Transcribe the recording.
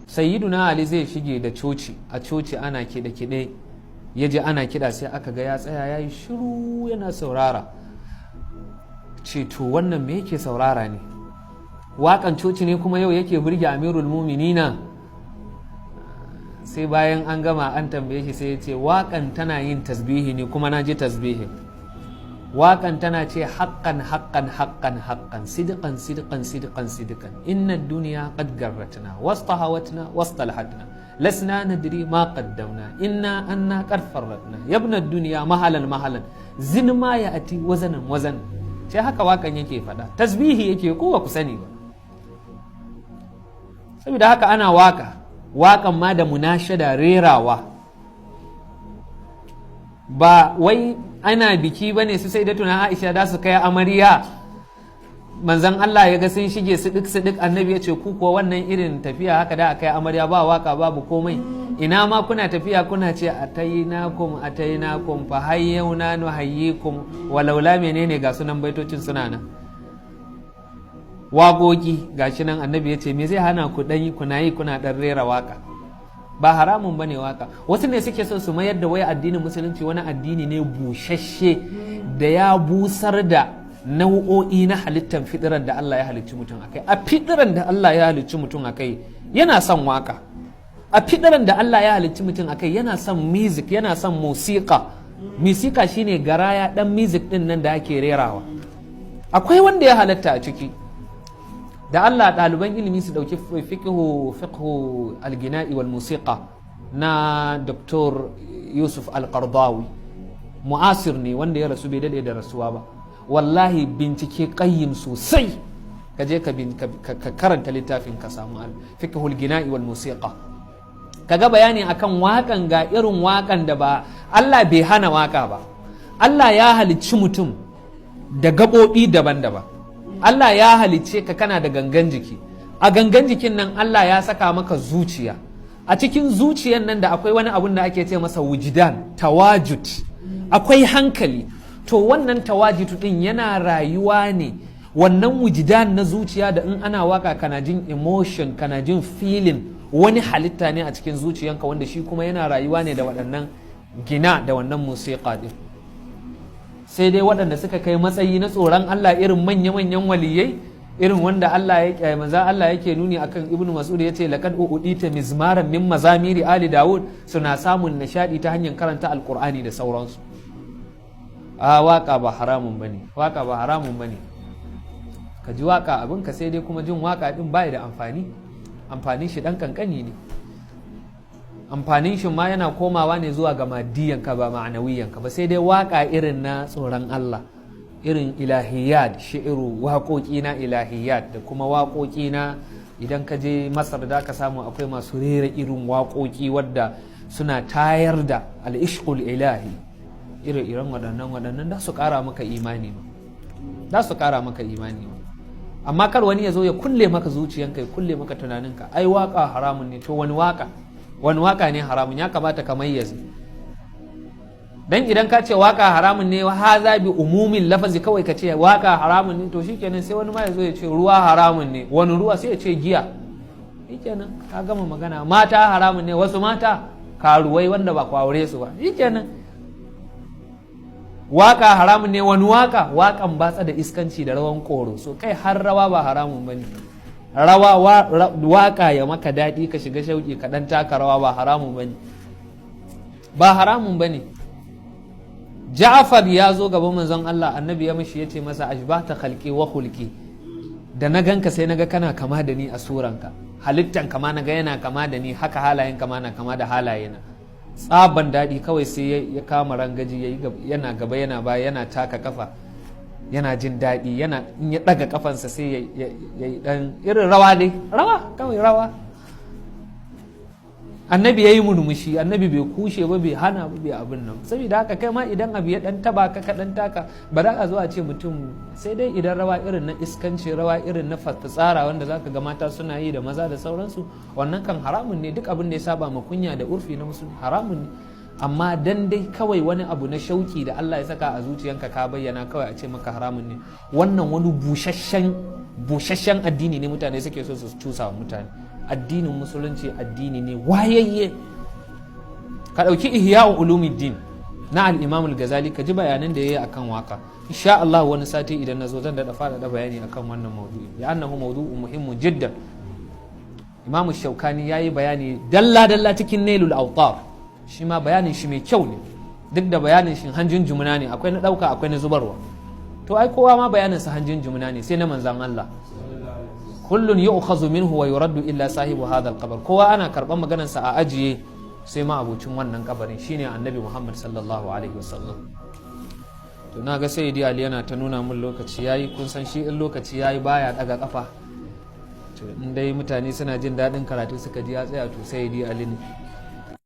Sayyiduna Ali zai shige da coci, a coci ana kiɗe-kiɗe, ya je ana kiɗa, sai aka ga ya tsaya ya yi shiru yana saurara. Ce, to wannan me yake saurara ne? Waƙan coci ne kuma yau yake burge Amirul Muminina? Sai bayan an gama an tambaye shi, sai ya ce waƙan tana yin tasbihi ne, kuma na ji tasbihin. Waƙan tana ce: "Haqqan, haqqan, haqqan, haqqan, sidqan, sidqan, sidqan, sidqan, inna duniya qad garratna wastahawatna wastalhatna, lasna nadri ma qaddamna, inna anna qad farratna, yabna duniya mahalan mahalan, zin ma ya ati wazanan wazan." Sai haka waƙan yake faɗa, tasbihi yake, ko ba ku sani ba. Saboda haka ana waka, waƙan ma da munashada, rerawa. Ba wai ana biki ba ne su sai da tuna Aisha da su kai amarya, manzan Allah ya ga sun shige su duk su duk. Annabi ya ce, ku kuwa wannan irin tafiya haka da aka yi amarya, ba waka babu komai, ina ma kuna tafiya kuna ce atainakum, atainakum, fa hayyuna nuhayyikum, walaula menene, ga sunan baitocin suna nan, waƙoƙi gashi nan. Annabi ya ce, me zai hana ku dan kuna yi, kuna dan rera waka? Ba haramun bane waka. Wasu ne suke so su mayar da wai addinin Musulunci wani addini ne bushashe da ya busar da nau'o'i na halittar fitiran da Allah ya halicci mutum akai. A fitiran da Allah ya halicci mutum akai yana son waka. A fitiran da Allah ya halicci mutum akai yana son music, yana son musika. Musika shine garaya, dan music din nan da ake rerawa. Akwai wanda ya halatta a ciki. Da Allah ɗaliban ilimi su ɗauki fiqhu al-gina'i wal musiqa na Dr. Yusuf Al-Qardawi, mu'asir ne wanda ya rasu bai daɗe da rasuwa ba. Wallahi bincike qayyim sosai. Ka je ka karanta littafin, ka samu fiqhul gina'i wal musiqa, ka ga bayani akan waƙan, ga irin waƙan da ba Allah bai hana waƙa ba. Allah ya halicci mutum da gaɓoɓi daban-daban. Allah ya halicce ka kana da gangan jiki. A gangan jikin nan Allah ya saka maka zuciya. A cikin zuciyan nan da akwai wani abun da ake ce masa wujidan, tawajud, akwai hankali. To wannan tawajud din yana rayuwa ne, wannan wujidan na zuciya, da in ana waka kana jin emotion, kana jin feeling, wani halitta ne a cikin zuciyanka wanda shi kuma yana rayuwa ne da waɗannan gina, da wannan musiqa din. Sai dai waɗanda suka kai matsayi na tsoron Allah, irin manya-manyan waliyai, irin wanda Allah ya maza Allah yake nuni akan Ibnu Mas'ud, yace: "Laqad u'dita mizmaran min mazamiri ali Dawud", suna samun nishadi ta hanyar karanta Alqur'ani da sauransu. A waka ba haramun bane, waka ba haramun bane. Ka ji waka abin ka, sai dai kuma jin waka din bai da amfani, amfanin shi dan kankani ne. Amfanin shi ma yana komawa ne zuwa ga maddiyanka, ba ma'anawiyanka ba. Sai dai waka irin na tsoron Allah, irin ilahiyat, shi'iru, waƙoƙi na ilahiyat, da kuma waƙoƙi na idan ka je Masar da ka samu akwai masu rera irin waƙoƙi wadda suna tayar da al'ishqul ilahi, irin waɗannan da su ƙara maka imani ma, da su ƙara maka imani ma. Amma kar wani ya zo ya kulle maka zuciyanka, ya kulle maka tunaninka, ai waka haramun ne. To wani waka, wani waka ne haramun? Ya kamata ka mayyaze. Dan idan ka ce waka haramun ne, haza bi umumin lafazi, kawai ka ce waka haramun ne, to shikenan, sai wani ma ya zo ya ce ruwa haramun ne. Wani ruwa? Sai ya ce giya. Shikenan, ka gama magana. Mata haramun ne. Wasu mata? Karuwai wanda ba ku aure su ba. Shikenan. Waka haramun ne. Wani waka? Wakan batsa da iskanci da rawan koro. So kai, har rawa ba haramun bane. Rawa, waka ya maka daɗi, ka shiga shauki, ka dan taka rawa, ba haramun bane, ba haramun bane. Ja'far ya zo gaban manzon Allah, Annabi ya mishi, ya ce masa: "Ashbahta khalqi wa khulqi." Da na ganka sai naga kana kama da ni a suranka, halittan kama naga yana kama da ni, haka halayen kama na kama da halayena. Tsaban daɗi kawai sai ya kama rangaji, yana gaba yana baya, yana taka kafa, yana jin daɗi, yana in ya ɗaga kafansa sai ya yi ɗan irin rawa dai, rawa kawai, rawa. Annabi ya yi murmushi, Annabi bai kushe ba, bai hana ba, bai abin nan. Saboda haka kai ma idan abu ya dan taba ka, ka dan taka, ba za a zo a ce mutum, sai dai idan rawa irin na iskanci, rawa irin na tsara wanda zaka ga mata suna yi da maza da sauransu, wannan kan haramun ne. Duk abin da ya saba ma kunya da urfi na Musulmi haramun ne. Amma dan dai kawai wani abu na shauki da Allah ya saka a zuciyanka ka bayyana, kawai a ce maka haramun ne. Wannan wani busasshen busasshen addini ne mutane suke so su cusa wa mutane. Addinin Musulunci addini ne wayayye. Ka ɗauki Ihya'u Ulumuddin na al-Imam al-Ghazali, ka ji bayanan da yayi akan waka. Insha Allah wani sati idan nazo zan daɗa faɗaɗa bayani akan wannan maudu'i, ya annahu mawdu'un muhimmun jiddan. Imam Shaukani yayi bayani dalla dalla cikin Nailul Awtar. Shi ma bayanin shi mai kyau ne, duk da bayanin shi hanjin jumuna ne, akwai na ɗauka, akwai na zubarwa. To ai kowa ma bayanin sa hanjin jumuna ne, sai na manzan Allah. Kullun yu'khazu minhu wa yuraddu illa sahibu hadha al-qabr. Kowa ana karban maganar sa a ajiye, sai ma abucin wannan kabarin, shine Annabi Muhammad sallallahu alaihi wasallam. To na ga Sayyidi Ali yana ta nuna mun lokaci yayi. Kun san shi in lokaci yayi baya daga kafa. To in dai mutane suna jin daɗin karatu suka ji ya tsaya, to Sayyidi Ali ne.